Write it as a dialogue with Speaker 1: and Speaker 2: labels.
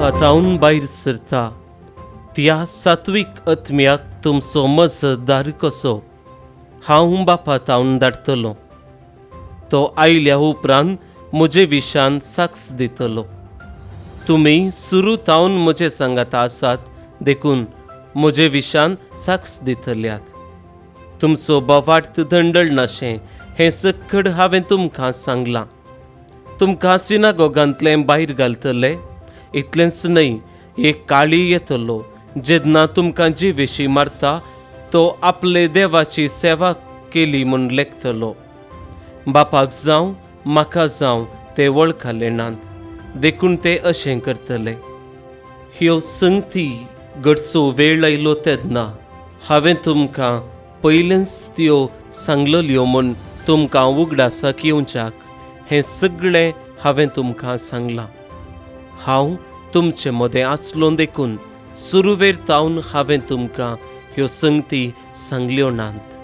Speaker 1: बापा तावन भायर सरता त्या सात्वीक आत्म्याक तुमचो मजतदार कसो हांव बापा तावन धाडटलो. तो आयल्या उपरांत म्हजे विशान साक्ष दितलो. तुमी सुरू तावन म्हजे सांगाता आसात देखून म्हजे विशान साक्ष दितल्यात. तुमचो बवार्थ दंडळ नाशें हें सक्कड हांवें तुमकां सांगलां. तुमकां सिनागोगांतलें भायर घालतले. इतलेंच न्हय, एक काळी येतलो जेन्ना तुमकां जिवेशी मारता तो आपले देवाची सेवा केली म्हूण लेखतलो. बापाक जावं म्हाका जावं ते वळखले नात देखून ते अशें करतले. ह्यो संगती घडचो वेळ आयलो तेन्ना हांवें तुमकां पयलेंच त्यो सांगलल्यो म्हूण तुमकां उगडासाक येवच्याक हें सगळें हांवें तुमकां सांगलां. हांव तुमचे मदें आसलो देखून सुरवेर तावन हांवें तुमकां ह्यो संगती सांगल्यो नात.